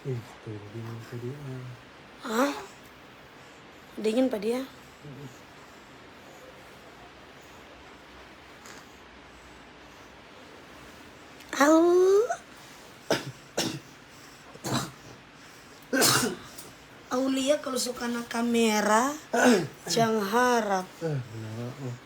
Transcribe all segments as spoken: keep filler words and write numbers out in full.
Eh, tuh, dia tadi, ah. Hah? Dingin pa dia? Au. Aulia kalau suka na kamera, jang harap. Eh, bener, oh.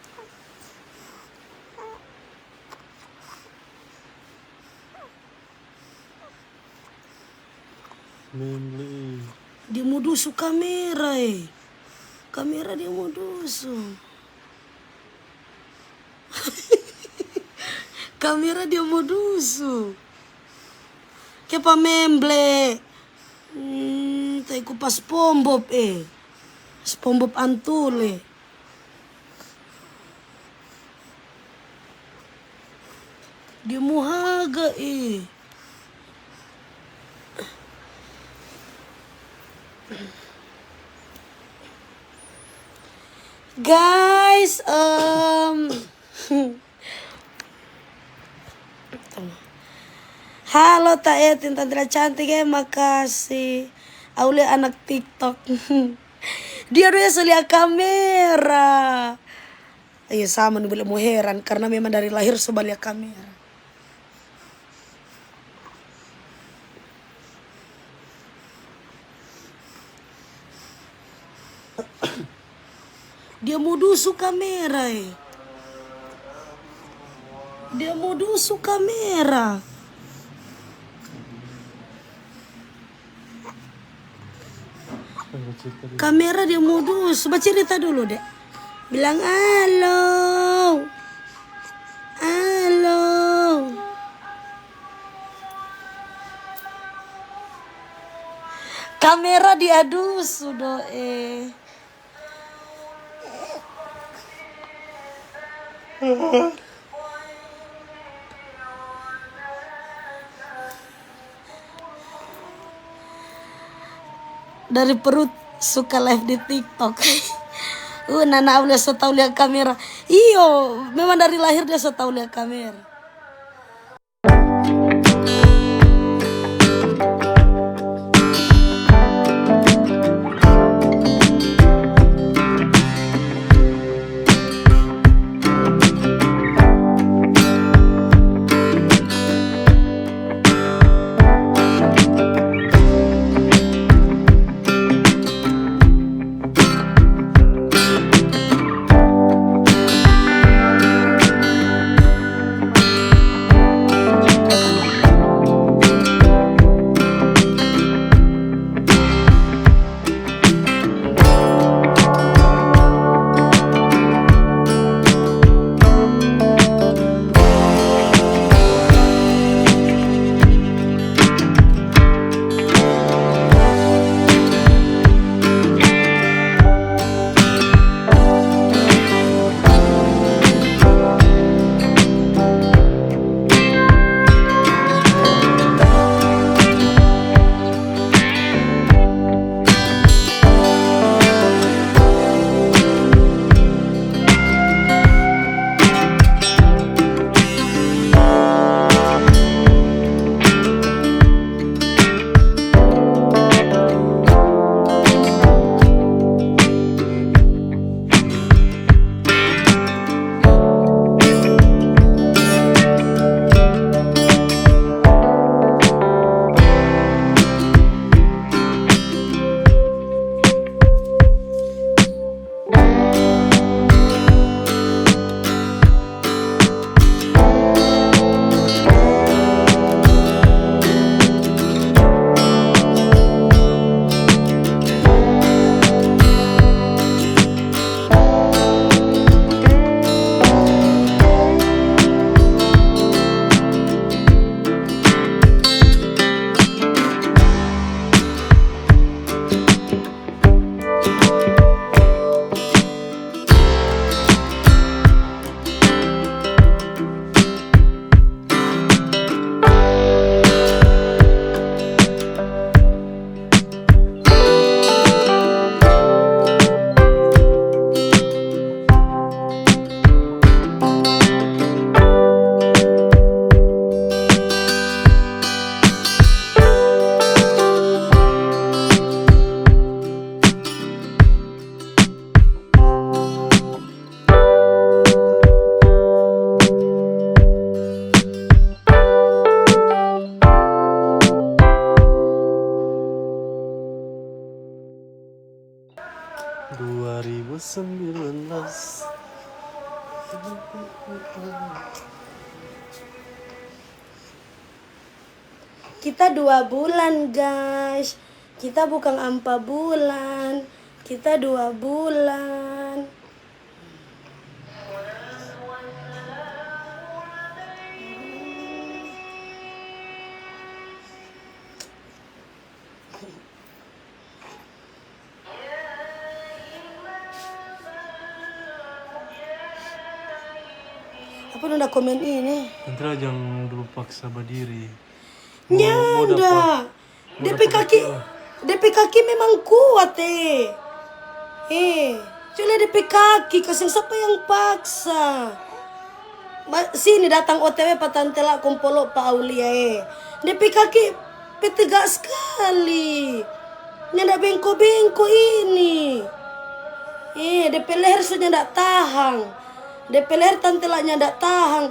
Memble. Dia mo dusu kamera, eh. Kamera dia mo dusu. Kamera dia mo dusu. Ke pa Memble. Hmm, tai ku pa SpongeBob, eh. SpongeBob antule. Dia mo haga, eh. Guys, em, halo, Taetin, Tantila cantik, eh, makasih. Au lia anak TikTok. Dia dua so lia kamera. Iyo, sama ni, bole mo heran, karna memang dari lahir so balia kamera. Dia mo dusu kamera, eh. Dia mo dusu kamera. Kamera dia mo dusu. Bacerita dulu, Dek. Bilang, "Halo. Halo." Kamera dia dusu, doe. Dari perut suka live di TikTok. Uh, nana au lia so tau lia kamera. Iyo, memang dari lahir dia so tau lia kamera. Sembilan belas. Kita dua bulan, guys. Kita bukang ampa bulan. Kita dua bulan. Apa dong da komen ini? Nanti lah, jang dulu paksa badiri. Mo, mo dapa, nyanda. Mo depe dapa kaki, kaki lah. Depe kaki memang kuat, eh. Eh, coba lia depe kaki, kaseng sapa yang paksa? Ma-, sini datang O T W pa tante la kong polo pa Aulia, eh. Depe kaki pe tega skali. Nyanda bengko-bengko ini. Eh, depe leher so nyanda tahang. Depe leher tante la nyanda tahang.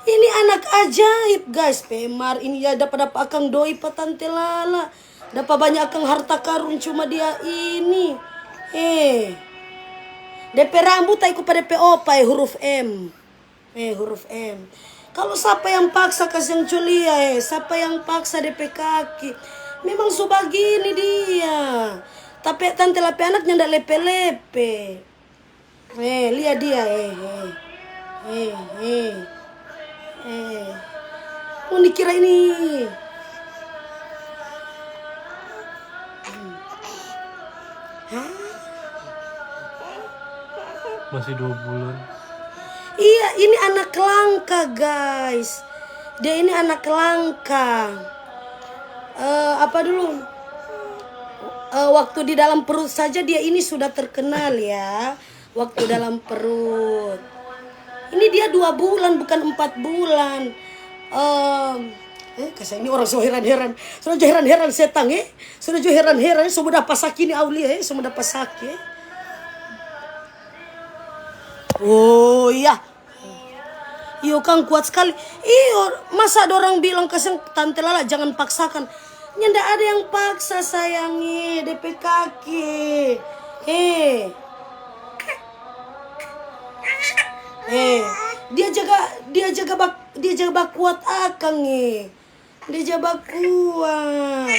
Ini anak ajaib, guys. Pemar ini ya dapa-dapa akang doi pa tante Lala. Dapa banya akang harta karun cuma dia ini. Eh. Depe rambu ta iko pa depe opa, eh, huruf M. Eh, huruf M. Kalu sapa yang paksa, kasiang culia, eh, sapa yang paksa depe kaki? Memang so bagini dia. Tapi tante la pe anak nyanda lepe-lepe. Eh, lia dia, eh, eh. Eh, eh. Eh. Ngoni kira ini. Hah? Masih dua bulan. Iya, ini anak langka, guys. Dia ini anak langka. Eh, apa dulu? Eh, waktu di dalam perut saja dia ini sudah terkenal, ya. Waktu dalam perut. Ini dia dua bulan, bukan empat bulan. Em, eh, kasiang ini orang so heran-heran. So jo heran-heran setang, eh. So jo heran-heran, eh. So mo dapa saki ni Aulia, eh. So mo dapa saki, eh. Oh, iya. Iyo kang, kuat skali. Iyo, masa dorang bilang, "Kasiang tante Lala, jangan paksakan." Nyanda ada yang paksa, sayang, eh, depe kaki. Eh. Eh, dia jaga, dia jaga bak-, dia jaga bakuat akang, eh. Dia ja bakuat.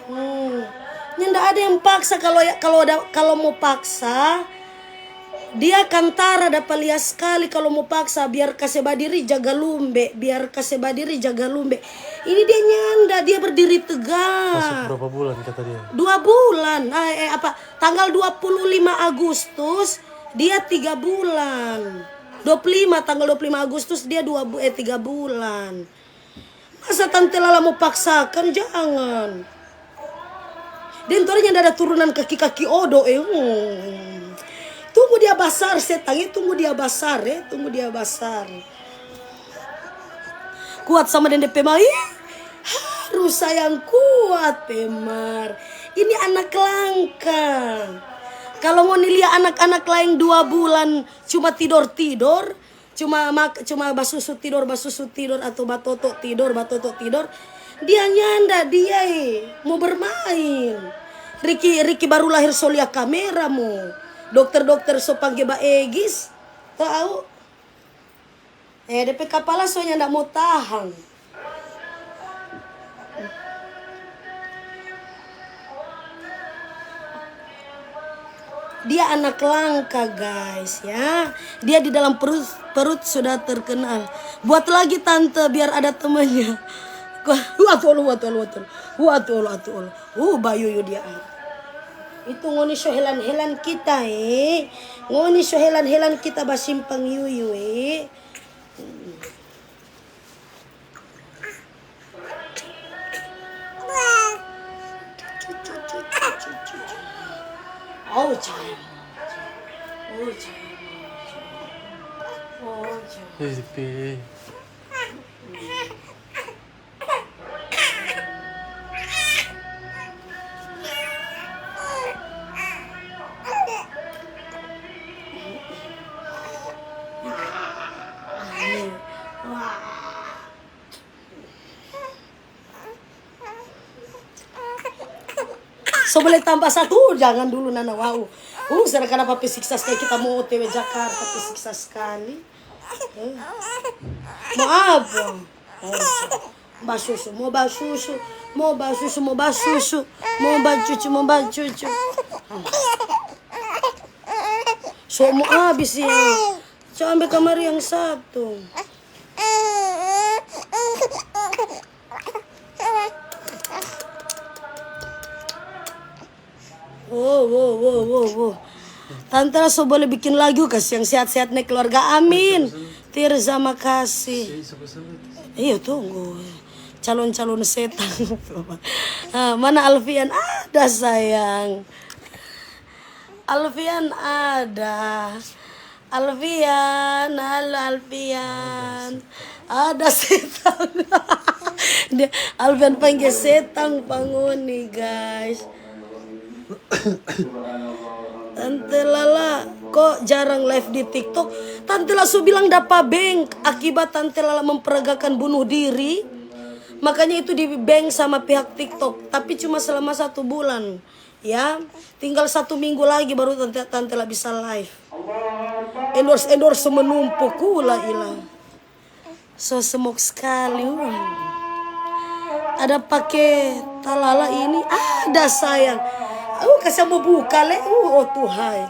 Hmm. Nyanda ada yang paksa. Kalau ya, kalau ada, kalau mo paksa, dia kantara dapa lia skali. Kalau mo paksa, biar kase badiri jaga lumbe, biar kase badiri jaga lumbe. Ini dia nyanda, dia berdiri tegak. Masuk berapa bulan kata dia? Dua bulan. Ah, eh, apa? Tanggal dua puluh lima Agustus, dia tiga bulan. Dua puluh lima, tanggal dua puluh lima Agustus, dia dua bu-, eh, tiga bulan. Masa tante Lala mo paksakan? Jangan. Deng torang nyanda ada turunan kaki-kaki odo, eh. Hmm. Tunggu dia basar, setang, eh. Tunggu dia basar, eh. Tunggu dia basar. Kuat sama deng depe mau. Ih, harus sayang kuat, Pemar. Ini anak langka. Kalau ngoni lia anak-anak laeng dua bulan cuma tidor-tidor, cuma mak-, cuma basusu tidor, basusu tidor, atau batoto tidor, batoto tidor. Dia nyanda, dia, eh, mo bermain. Riki, Riki baru lahir so lia kamera mo. Dokter-dokter so pangge ba egis. Tau? Eh, depe kapala so nyanda mo tahang. Dia anak langka, guys, ya. Dia di dalam perut, perut sudah terkenal. Buat lagi, tante, biar ada temannya. Wah, wah, tolo, wah, tolo, wah, tolo. Wah, tolo, wah, tolo. Uh, bayuyu dia, ah. Itu ngoni so helan-helan kita, eh. Ngoni so helan-helan kita basimpang yuyu, eh. Oh, sayang. Oh, sayang. Oh, sayang. Ih, pi. So boleh tambah satu, jangan dulu, Nana, wau. Uh, sedangkan apa pe siksa skali, kita mo O T W Jakarta pe siksa skali. Eh. Mo apa? Eh, basusu, mo basusu, mo basusu, mo basusu, mo bacucu, mo bacucu. So mo abis ya. So ambe kamari yang satu. Wo, wo, wo, wo, wo. Tante la so boleh bikin lagu, kasiang sehat-sehat ne keluarga. Amin. Tirza, makasih. Iyo, tunggu. Calon-calon setang. Ah, mana Alfian? Ada, sayang. Alfian ada. Alfian, halo Alfian. Ada setang. Dia, Alfian pangge setang pa ngoni, guys. Tante Lala, kok jarang live di TikTok? Tante Lala su bilang dapa bank akibat Tante Lala memperagakan bunuh diri. Makanya itu di bank sama pihak TikTok, tapi cuma selama satu bulan. Ya, tinggal satu minggu lagi baru tante, tante la bisa live. Endorse, endorse menumpuk, kula ilang. So semok skali, uh. Ada pake talala ini? Ada, sayang. Uh, kase mo buka le. Uh, oh, Tuhan.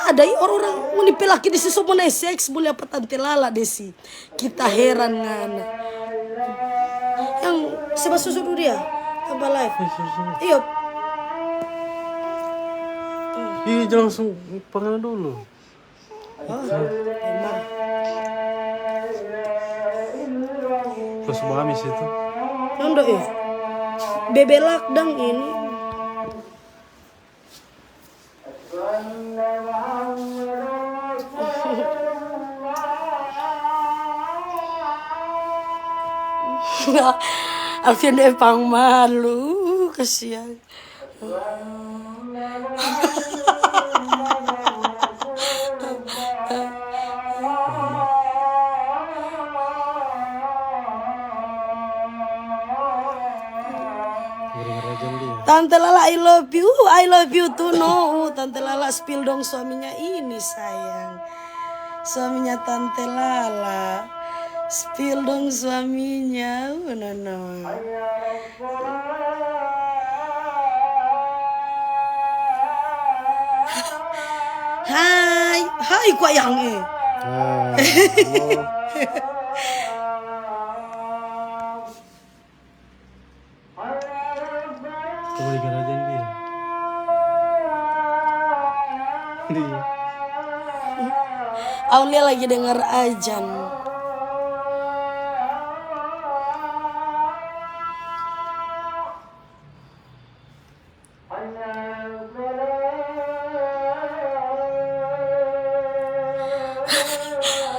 Ada i orang-orang ngoni pe laki di siso mo nae seks, boleh apa tante lala desi. Kita heran ngana. Yang seba susu dulu dia. Apa live? Eh, susu. Iyo. Ih, jangan langsung pangan dulu. Oh, emang. Terus bamis itu. Nondo, eh. Bebelak dang ini. Alfian de pang malu, kasiang. Tante Lala, I love you. I love you too, no. Uh, Tante Lala spill dong suaminya ini, sayang. Suaminya Tante Lala. Spill dong suaminya. Uh, no, no. Hai, hai, kwa yang, eh. Ah, halo. Coba dengar aja dia. Dia. Aulia lagi dengar ajan.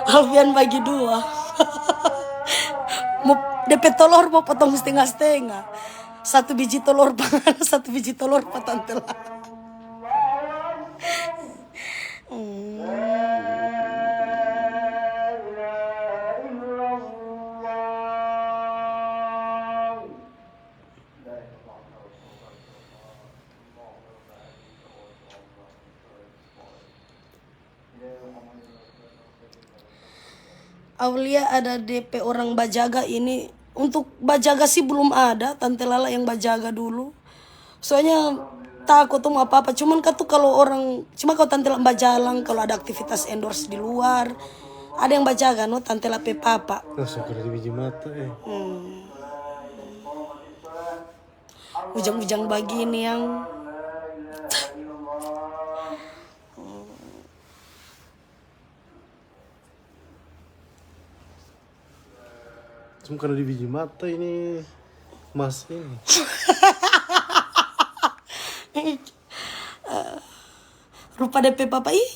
Alfian bagi dua. Mo, depe tolor mo potong stenga-stenga. Satu biji tolor pa ngana, satu biji tolor pa tante la. Hmm. Aulia ada depe orang bajaga ini. Untuk bajaga sih belum ada, Tante Lala yang bajaga dulu. Soalnya tako tu mo apa-apa. Cuman katu kalo orang, cuma kalo tante la bajalang, kalo ada aktivitas endorse di luar, ada yang bajaga no tante la pe papa. Langsung kena di biji mata, eh. Hmm. Ujang-ujang bagini yang Cuma karena di biji mata ini, mas ini. Rupa depe papa, ih,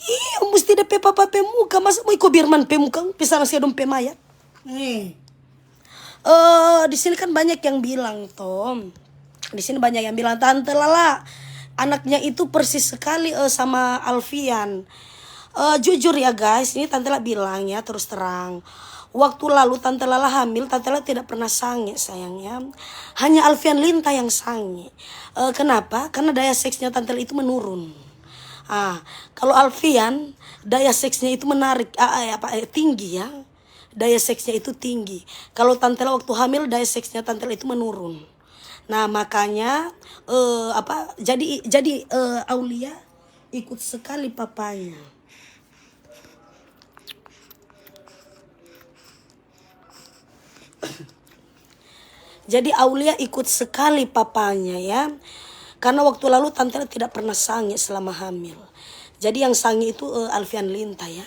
ih, musti depe papa pe muka, masa mo iko Birman pe muka, pe sama sia dong pe mayat. Eh. Eh, di sini kan banyak yang bilang, Tom. Di sini banyak yang bilang, "Tante Lala, anaknya itu persis sekali, eh, sama Alfian." Eh, jujur ya, guys, ini Tante Lala bilang ya, terus terang. Waktu lalu Tante Lala hamil, Tante Lala tidak pernah sange, sayang ya. Hanya Alfian Linta yang sange. Eh, kenapa? Karena daya seksnya Tante Lala itu menurun. Ah, kalau Alfian, daya seksnya itu menarik, ah, eh, apa, eh, tinggi ya. Daya seksnya itu tinggi. Kalau Tante Lala waktu hamil, daya seksnya Tante Lala itu menurun. Nah, makanya, eh, apa, jadi, jadi, eh, Aulia ikut sekali papanya. Jadi Aulia ikut sekali papanya ya. Karena waktu lalu Tante Lala tidak pernah sange selama hamil. Jadi yang sange itu, eh, Alfian Linta ya.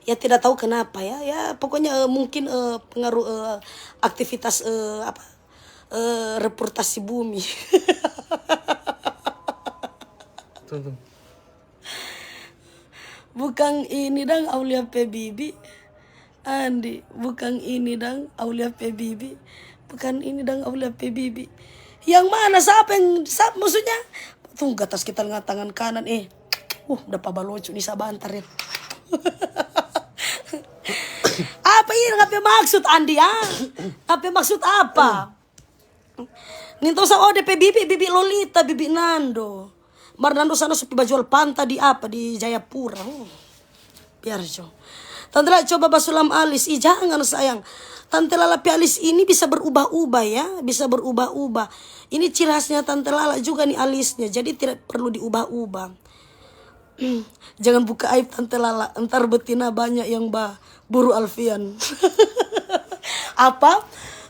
Ya tidak tahu kenapa ya. Ya pokoknya, eh, mungkin, eh, pengaruh, eh, aktivitas, eh, apa, eh, reputasi bumi. Tuh, tuh. Bukang ini dang Aulia pe bibi. Andi, bukang ini dang Aulia pe bibi. Bukang ini dang Aulia pe bibi. Yang mana? Sapa yang, sapa maksudnya? Tunggu, gatas kita tangan kanan, eh. Uh, dapa balocu ni sabantar ya. Apa ini? Apa maksud, Andi, ah? Apa maksud apa? Nin tau sa, oh, de pe bibi, bibi Lolita, bibi Nando. Mar Nando sana so pi bajual panta di apa, di Jayapura. Hmm. Biar jo. Tante Lala coba basulam alis. Ih, jangan sayang. Tante Lala pe alis ini bisa berubah-ubah ya, bisa berubah-ubah. Ini ciri khasnya Tante Lala juga nih alisnya, jadi tidak perlu diubah-ubah. Jangan buka aib Tante Lala, ntar betina banyak yang ba buru Alfian. Apa?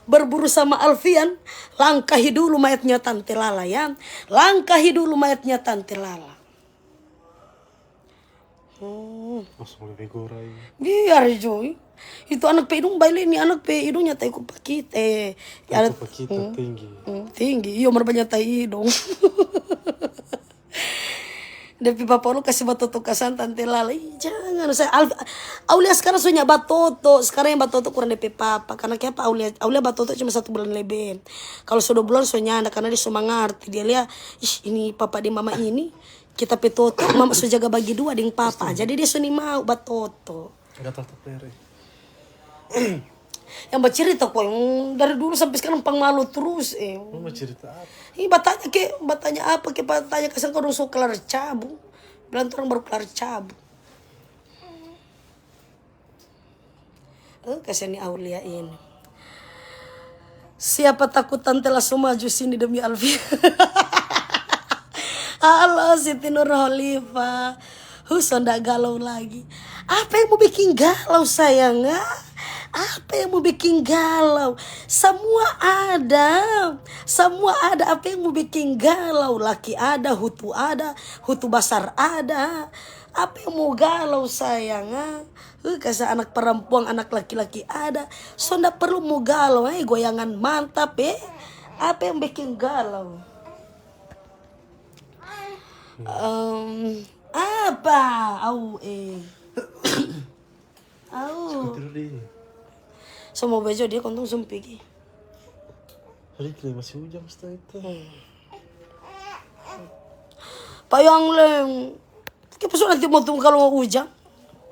Berburu sama Alfian, langkahi dulu mayatnya Tante Lala ya. Langkahi dulu mayatnya Tante Lala. Hmm. Langsung lebe gora ini. Biar jo. Itu anak pe hidung bae, ini anak pe hidungnya tai kupa kita. Eh, ya, tinggi. Hmm, tinggi. Iyo, mar banya tai hidung. Depe papa lu kasi batoto kasana Tante Lala. Ih, jangan. Saya, Al-, Aulia sekarang so nya batoto. Sekarang yang batoto kurang depe papa. Karena kiapa Aulia, Aulia batoto cuma satu bulan lebe. Kalau so dua bulan so nyanda, karena dia so mangarti. Dia lia, "Ih, ini papa deng mama ini, kita pe toto, mama so jaga bagi dua deng papa." Jadi dia so nimau batoto. Gatal ta pere. Yang bacerita kong, dari dulu sampe sekarang pang malu trus, eh. Mau bacerita apa? Ih, batanya ke, batanya apa ke, batanya kasana kong dong so klar cabu. Bilang torang baru klar cabu. Eh, kasian ni Aulia ini. Siapa takut Tante Lala so maju sini demi Alfian? Halo, Siti Nurholifa. Huh, so nda galau lagi. Apa yang mo beking galau, sayang, ah? Apa yang mo beking galau? Samua ada. Samua ada. Apa yang mo beking galau? Laki ada, hutu ada, hutu basar ada. Apa yang mo galau, sayang, ah? Huh, kase anak parampuang, anak laki-laki ada. So nda perlu mo galau, eh, goyangan mantap, eh. Apa yang beking galau? Em, apa? Au, eh. Au. Tidur di. So mo bejo dia, kong tong so pigi. Hari ini masih hujan, setengah itu. Hmm. Payang leng. Kiapa so nanti mo tunggu kalau mo hujan?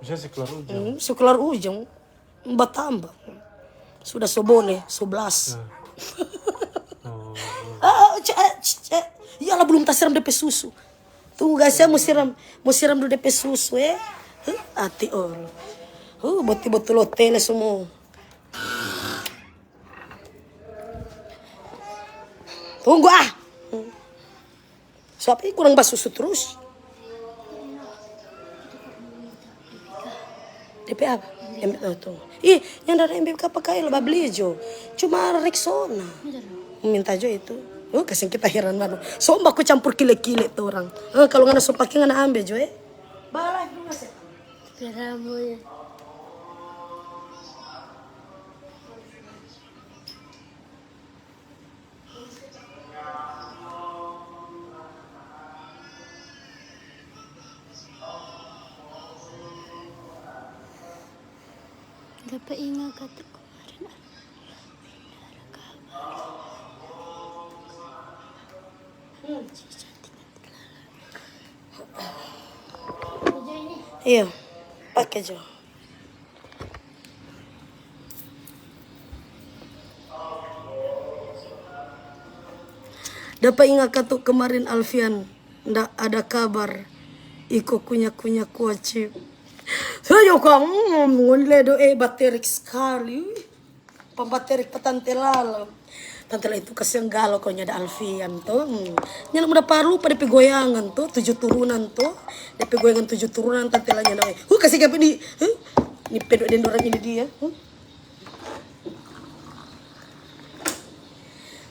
Hujan sekelar hujan. Hmm, sekelar hujan. Batamba. Sudah so bole, sebelas. Nah. Oh, oh. Ah, ce-, eh, ce-, eh. Iyalah, belum tasiram depe susu. Tunggu, guys, ya, mo siram, mo siram dulu depe susu, eh. Huh, ati olo. Huh, boti-boti lo tele semua. Tunggu, ah. So apa ini kurang basusu terus? Depe apa? M-, oh, tuh. Ih, yang dari M B K pakai lo babli jo. Cuma Rexona. Minta jo itu. Oh, kasih kita heran baru. So baku campur kile-kile tuh orang. Eh, kalau ngana so pake ngana ambe jo, eh. Bala dulu sih. Keramu ya. Dapa inga katu kemarin ada kabar. Hmm. Si cantik nanti Lala. Iya, pake jo. Dapa inga katu kemarin Alfian nda ada kabar. Iko kunya-kunya kuaci. Sayo kang, mm, ngoni ledo, eh, baterik skali. Pambaterik pa Tante Lala. Tante Lala itu kasiang galo kalo nyanda Alfian to. Hmm. Nyanda mo dapa lupa depe goyangan to, tuju turunan to. Depe goyangan tuju turunan Tante Lala nyanda. Huh, kasi gape di, huh? Ni pedo deng dorang ini dia. Huh?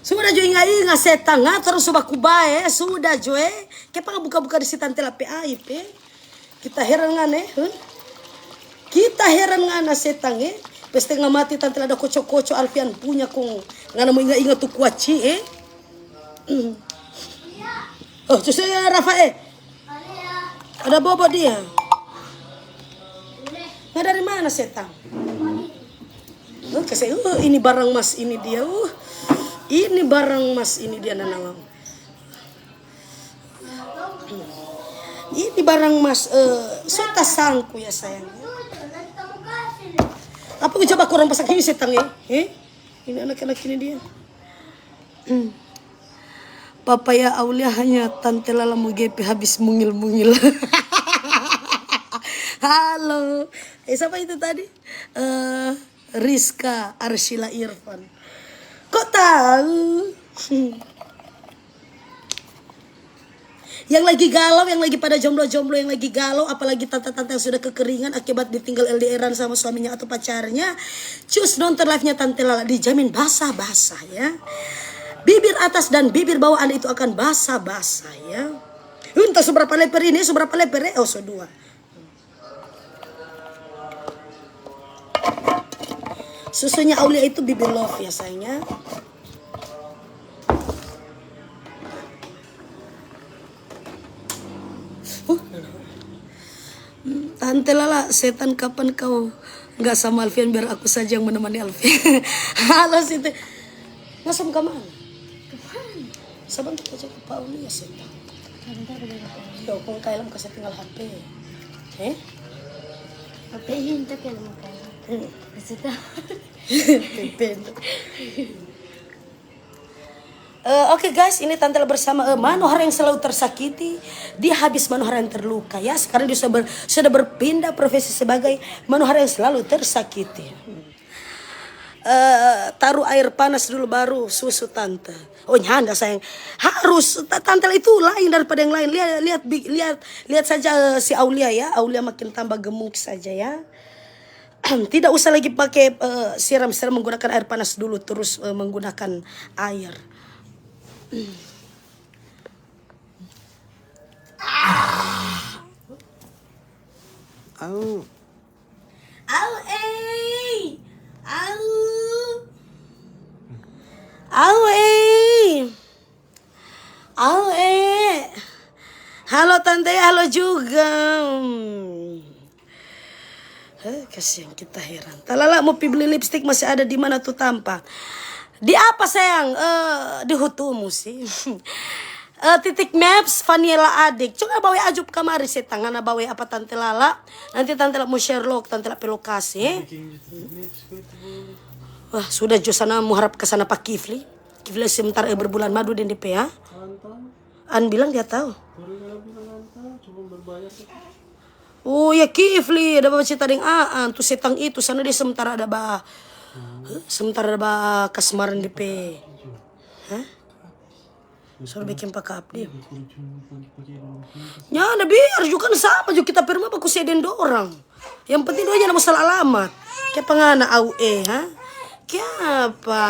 Sudah jo inga-inga setang, ah, torang so baku bae, sudah jo, eh. Kiapa buka-buka di si Tante Lala pe aib, eh. Kita heran ngana, eh. Huh? Kita heran ngana setang, eh. Pe stenga mati Tante Lala ada koco-koco Alfian punya kong. Ngana mo inga-inga tu kuaci, eh. Hmm. Oh, susu ya, Rafa, eh. Ada bobo dia. Nah, dari mana setang? Oh, kasi, uh, ini barang mas ini dia. Uh, ini barang mas ini dia, Nanawang. Ini barang mas, eh, so tasangku ya, sayang. Apa ko coba kurang pasang ini setang, eh? Eh? Ini anak-anak ini dia. Hmm. Papa ya Aulia, hanya Tante Lala mo gepe habis mungil-mungil. Halo. Eh, siapa itu tadi? Eh, Rizka Arshila Irfan. Kok tahu? Hmm. Yang lagi galau, yang lagi pada jomblo-jomblo, yang lagi galau, apalagi tante-tante yang sudah kekeringan akibat ditinggal L D R-an sama suaminya atau pacarnya, cus nonton live-nya Tante Lala, dijamin basah-basah ya. Bibir atas dan bibir bawah Anda itu akan basah-basah ya. Entah seberapa leper ini, seberapa leper ya? Oh, so dua. Susunya Aulia itu bibi love ya, sayangnya. Uh, Tante Lala, setan kapan kau nggak sama Alfian, biar aku saja yang menemani Alfian. Halo, Siti. Ngasam ka mana? Saban kita cek pa Aulia, setan. Yo, kong Kailam kasi tinggal H P. Eh? H P ini tak kayak mau kayak. Hmm. Kasih tahu. P P itu. Eh, oke guys, ini Tante Lala bersama, eh, manohara yang selalu tersakiti. Dia habis manohara yang terluka ya. Sekarang dia sudah, ber- sudah berpindah profesi sebagai manohara yang selalu tersakiti. Eh, taru air panas dulu baru susu tante. Oh, nyanda sayang. Harus ta- tante itu lain daripada yang lain. Lihat, lihat, bi- lihat, lihat saja, eh, si Aulia ya. Aulia makin tambah gemuk saja ya. Tidak usah lagi pakai, eh, siram-siram, menggunakan air panas dulu, terus, eh, menggunakan air. Au. Au, eh. Au. Au, eh. Au, eh. Halo, Tante, halo juga. Hmm. Eh, kasihan kita, heran. Talala mo pi beli lipstik masih ada di mana tu tampa? Di apa, sayang? Eh, di hutumu sih. Eh, titik maps, Vaniela Adik. Coba bawa ajup kamari, setang. Ngana bawa apa Tante Lala? Nanti Tante Lala mo share log, Tante Lala pe lokasi. Wah, sudah jo sana, mo harap ke sana pa Kifli. Kifli sementara, eh, berbulan madu deng depe ya. An bilang dia tahu. Oh ya, Kifli ada bawa cerita deng Aan tu setang itu, sana dia sementara ada ba, sementara ada ba kasmaran depe. Hah? Suruh bikin pakai update. Ya, ada biar juga kan sama juga kita pe rumah baku seden dorang. Yang penting doanya nama salah alamat. Kiapa ngana au eh, ha? Kiapa?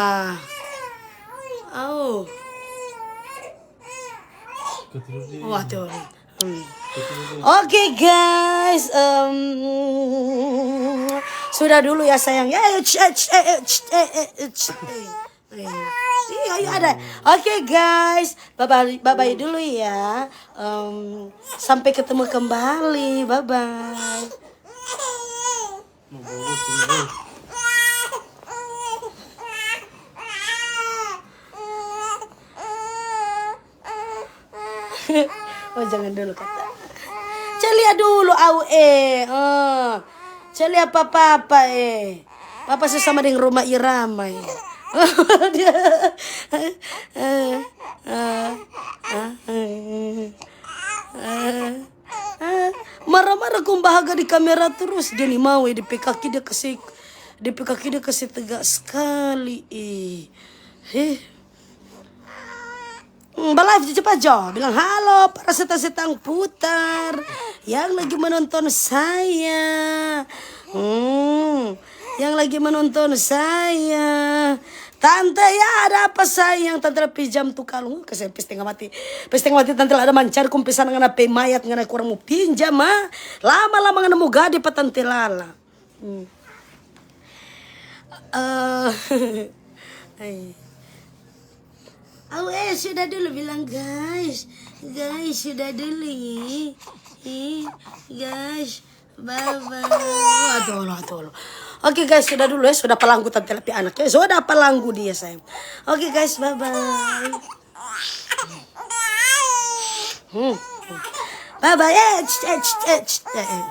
Au. Wah, tuh. Hmm. Oke, guys, em, sudah dulu ya, sayang. Ya, ayo, ch- eh, ch- eh, eh, ch- eh, eh, eh, ch- eh. Iya, iya, ada. Oke, guys, bye bye, bye bye dulu ya. Em, sampai ketemu kembali. Bye bye. Oh, jangan dulu kata. Celia dulu, au eh. Oh. Celia papa-papa eh. Papa sesama dengan Rhoma Irama eh. Dia. Eh, eh, eh, eh, eh. bahaga di kamera terus. Dia ni mau, eh, depe kaki dia kase, depe kaki dia kase tega skali, eh. Heh. Hmm, ba-live jo, cepat jo. Bilang, "Halo, para setang-setang putar yang lagi menonton saya." Hmm, yang lagi menonton saya. "Tante, ya ada apa, sayang?" Tante la pinjam tu kalung. Kase pe stengah mati. Pe stengah mati, tante la ada mancari kong pesan ngana pe mayat, ngana kurang mo pinjam, ah. Lama-lama ngana mo gade pa tante Lala. Hmm. Eh, ai. Au, eh, sudah dulu bilang, guys. Guys, sudah dulu, ih. Ih, guys, bye-bye. Aduh, aduh, aduh. Oke, guys, sudah dulu ya. Sudah palanggu tante la pe anak ya. Sudah palanggu dia, sayang. Oke, guys, bye-bye. Hmm. Bye-bye. Eh, ch, eh, ch, eh, ch, eh, eh.